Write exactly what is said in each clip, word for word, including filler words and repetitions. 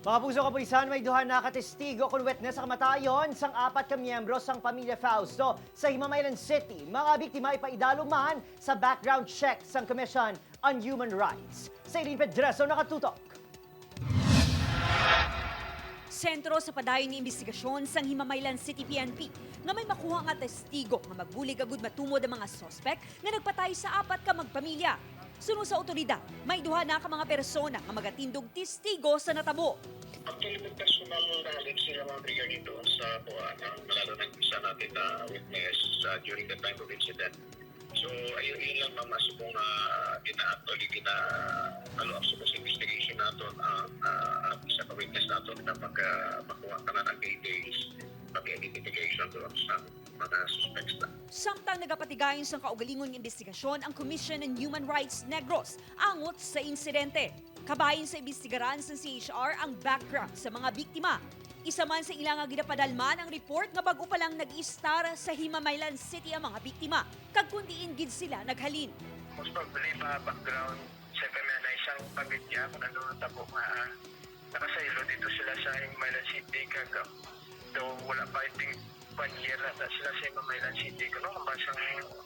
Mga kapuso, kapulisan, may duha na ka testigo kon witness sa kamatayon sang apat ka miyembro sang pamilya Fausto sa Himamaylan City. Mga biktima ipaidalo man sa background check sang Commission on Human Rights. Si Eileen Pedreso nakatutok. Sentro sa padayon nga imbestigasyon sang Himamaylan City P N P nga may makuha nga testigo nga magbulig agud matumod ang mga suspek nga nagpatay sa apat ka magpamilya. Suno sa awtoridad, may duha na ka mga persona nga magatindog testigo sa natabo. Actually, may personal knowledge sila, mga brigada, doon sa kuwan, ang lalo na yung isa natin na witness, ah, during the time of incident. So, ayun, yun lang, ma'am, as kung, ah, gina-, actually, gina-, follow up sa investigation naton ang, ah, ang isa ka witness naton na mag-, ah, makuha ka na ng details, pati identification doon sa mga suspects na. Samtang nagapatigayon sang kaugalingon nga imbestigasyon ang Commission on Human Rights Negros angot sa insidente. Kabahin sa imbestigaran sang C H R ang background sa mga biktima. Isa man sa ila nga ginapadalman ang report nga bag-o pa lang nag-istar sa Himamaylan City ang mga biktima, kag kon diin gid sila naghalin. Most probably, pa background sa pamilya, isang pamilya, kung ano ang tabo nga, ah, nakasaylo dito sila sa Himamaylan City, kag, ah, daw wala pa, I think, one year na, na sila sa Himamaylan City, kuno, basang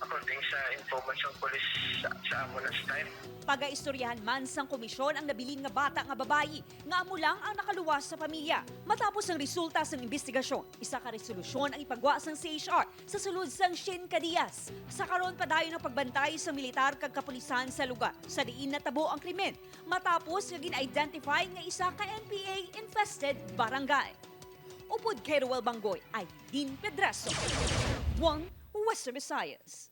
according sa informant sang pulis sa, sa amo last time. Pagaistoryahan man sang komisyon ang nabilin nga bata nga babayi nga amo lang ang nakaluwas sa pamilya. Matapos ang resulta sang imbestigasyon, isa ka resolusyon ang ipagwa sang C H R sa sulod sang siyam ka diyas. Sa karon, padayon ang pagbantay sang militar kag kapulisan sa lugar sa diin natabo ang krimen, matapos nga gin-identify nga isa ka N P A infested barangay. Upod kay Roel Banggoy, Aileen Pedraso, One Western Visayas.